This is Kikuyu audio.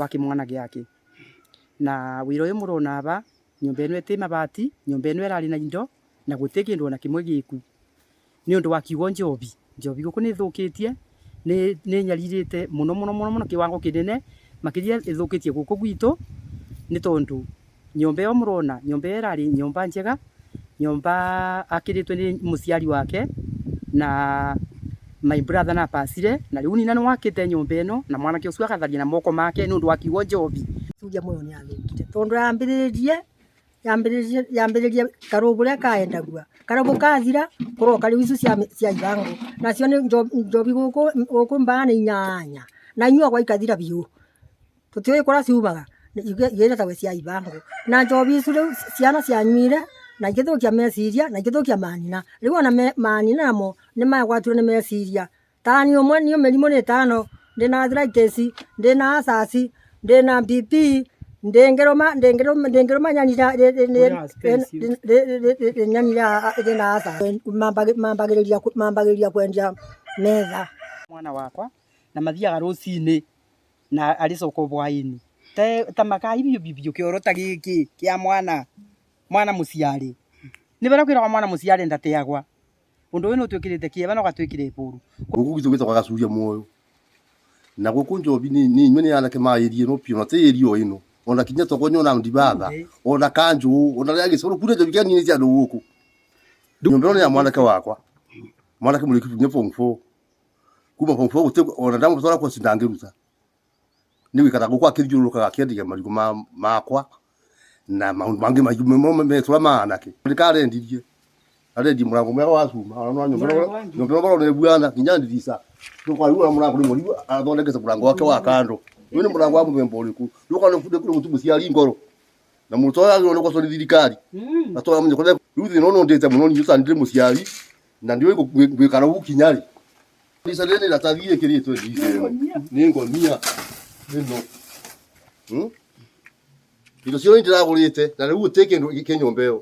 wa kimwana giake. Na wira uyu murona aba, nyumba ino iti mabati, nyumba ino irari na indo na guti kindu ona kimwe giku ni undu wa kiugo njobi. Njobi guku ni ithukitie, ni inyaririte muno muno muno muno kiwango kinene, makiria ithukitie guku gwitu ni tondu nyumba iyo murona, nyumba iyo irari nyumba njega, nyumba akiritwe ni muciari wake na my brother na pasire, na riu nina ni wakite nyumba ino na mwanake ucio agatharia na moko make ni undu wa kiugo njobi. Curia moyo ni athukire tondu yambiririe yambiririe yambiririe karubu ria kaendagua karubu kathira kuroka riu icu cia ibango nacio ni njobi guku guku mbaa ni inyanya na inyuagwa ikathira biu tutiui kuria ciumaga igetagwo cia ibango na njobi icu riu ciana cianyuire na igithukia meciria na igithukia manina. Riu ona manina namo nimagwatirwo ni meciria. Tani umwe niyo mirimu ni itano, ndina arthritis, ndina ulcers, ndina BP, ndingiruma ndingiruma ndingiruma nyanira nyanira ndina ulcers. Mambagiriria mambagiriria kwendia metha. Mwana wakwa na mathiaga rucini na aricoka bwaini ta makai biu biu kioro ta giki kia mwana mwana muciari ni bara kwiragwa mwana muciari ndateagwa. Undu uyu ni utwikirite kieva na ugatwikira iburu. Guku gwitũ gwĩtagwo Gacuria Muoyo. Na gũkũ njobi ni inyuĩ nĩ anake maĩrie ĩno piũ na ti ĩrio ĩno. Ona kinya togonyo ona ndibatha, ona kanjũ, ona rĩa gĩcoro kure njobi kĩa cia andũ gũkũ. Nyũmba ĩno nĩ ya mwanake wakwa. Mwanake mũrĩki nginya form 4. Kuma form 4 gũtirĩ ona ndamũtwara course ndangĩruta. Nĩ gũikara gũkũ akĩthiũrũrũkaga akĩendagia marigũ makwa na maũndũ mangĩ maingĩ metũra ma anake. Ndĩkarendirie. Arendia mũrango mwega wa cuma, ona nyũmba ĩno barona ĩbuana nginya ndirica. Rĩu ona mũrango nĩ mũrigo athondekete mũrango wake wa kando. Ũyũ nĩ mũrango wa mũthemba ũrĩkũ? Rĩu kana nĩ mũtu mũciari ngoro. Na mũrutwo agĩrĩirwo nĩ gũcwo nĩ thirikari. Na tũramenya kũrĩa rĩu thĩna ũyũ nĩũndĩte mũno niĩ tondũ ndĩ mũciari na ndiũĩ ngwĩka gũkinya rĩ. Ndirica rĩrĩ nĩ iratathi rĩkĩrĩtwo ndirica ĩno. Nĩ ngonia ĩno. Indo ciothe ndĩragũrĩte na rĩu gũtirĩ kĩndũ kĩ nyũmba ĩyo.